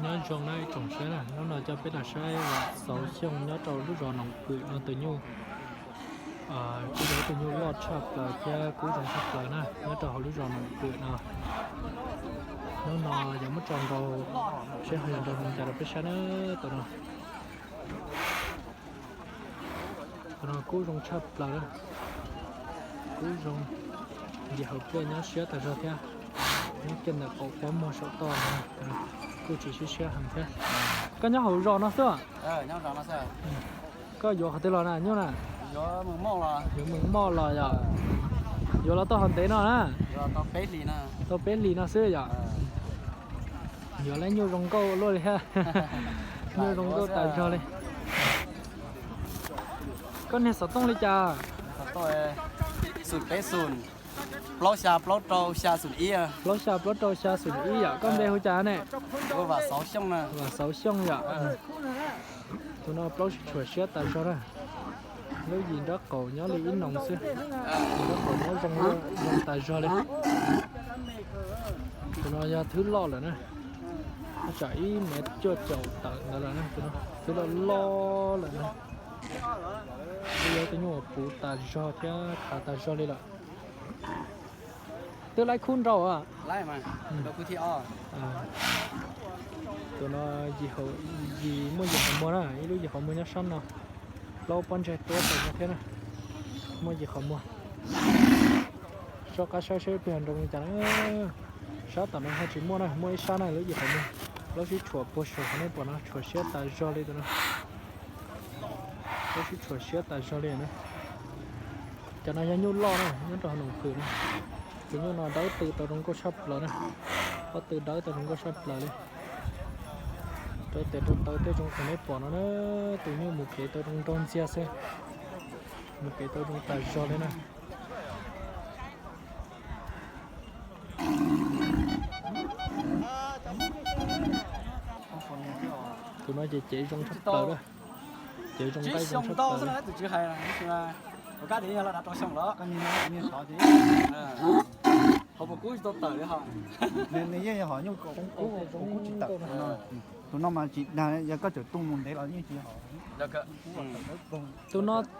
Nyob zoo na ib tsoom saib na, hnub no coj peb los saib Vam Xauv Xyooj nyob rau lub zos Noom Pwm no tus nyuj, kuj yog tus nyuj loj tshaj plaws thiab kub zoo tshaj plaws na, nyob rau hauv lub zos Noom Pwm no. Hnub no yog muab tso nrau, seb ho yog nrau zoo cas rau peb saib na. Tus no, tus no kub zoo tshaj plaws na, kub zoo, nce hauv pliaj nyob siab tas zog thiab. Nyob kiag ntawm qaum pob muag saum toj no, kuj tsis siab siab heev thiab. Koj nyob hauv zos no xwb? Koj yuav qhov twg los na nyuj na? Yuav Mees Moj los yog? Yuav los tau hov ntev no na? Tau peb hlis no xwb yom? Yuav lawm, nyuj zoo nkauj luaj li thiab. Nyuj zoo nkauj tas zog li. Koj niag xov tooj li cas? Plaub xya plaub rau xya xoom ib yom. Koj npe hu cas ne? Vam Xauv Xyooj yom. Tus no plaub sib tshuam siab tas zog na. Lub yim nraub qaum nyob li ib noos xwb. Nraub qaum nyob zoo, zoo tas zog li. Tus no yog thwb loj lawm na. Tsam ib mev cuaj caum tawm ntawd lawm na, tus no thwb loj loj lawm na. Twb yog tus nyuj uas puv tas zog thiab khav tas zog li lawm. Twb laib khub nrau. Tus no yim, muaj yim qhov muag na, ib lub yim qhov muag nyob sab no. Plaub pob ntseg tuab tes no thiab na. Muaj yim qhov muag. Soj qab saib seb plig nrau li cas na. Sab tom no ho tsis muaj na, muaj ib sab na lub yim qhov muag. Plaub sib tshuam puag saum qhov nej pom no, tshuam siab tas zog li tus no. Plaub sib tshuam siab tas zog li na. Cov no yog nyuj loj na, nyob rau hauv Noom Pwm na. Tus nyuj no dawb tw tau zoo nkauj tshaj plaws na. Pob tw dawb tau zoo nkauj tshaj plaws li. Rau tes rau taw tej zoo li nej pom no na. Tus nyuj mus kev tau zoo nraug ntxiag xwb. Mus kev tau zoo tas zog li na. Tus no ces cev zoo tshaj plaws na. Cev zoo nqaij zoo tshaj plaws. Tus no mas tsis dag, yog koj tseem tu mus ntev los yeej tsis hov.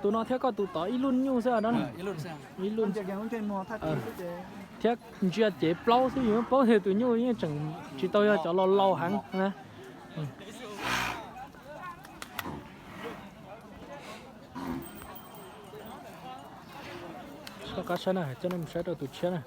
Tus no thiab koj tus tod ib lub nyuj xwb. Ib lub thiab ntsia cev plaub xwb, yus paub tias tus nyuj yeej tseem tsis tau yog cov laus laus heev na. Soj qab saib na, coj nej mus saib rau tus tshiab na.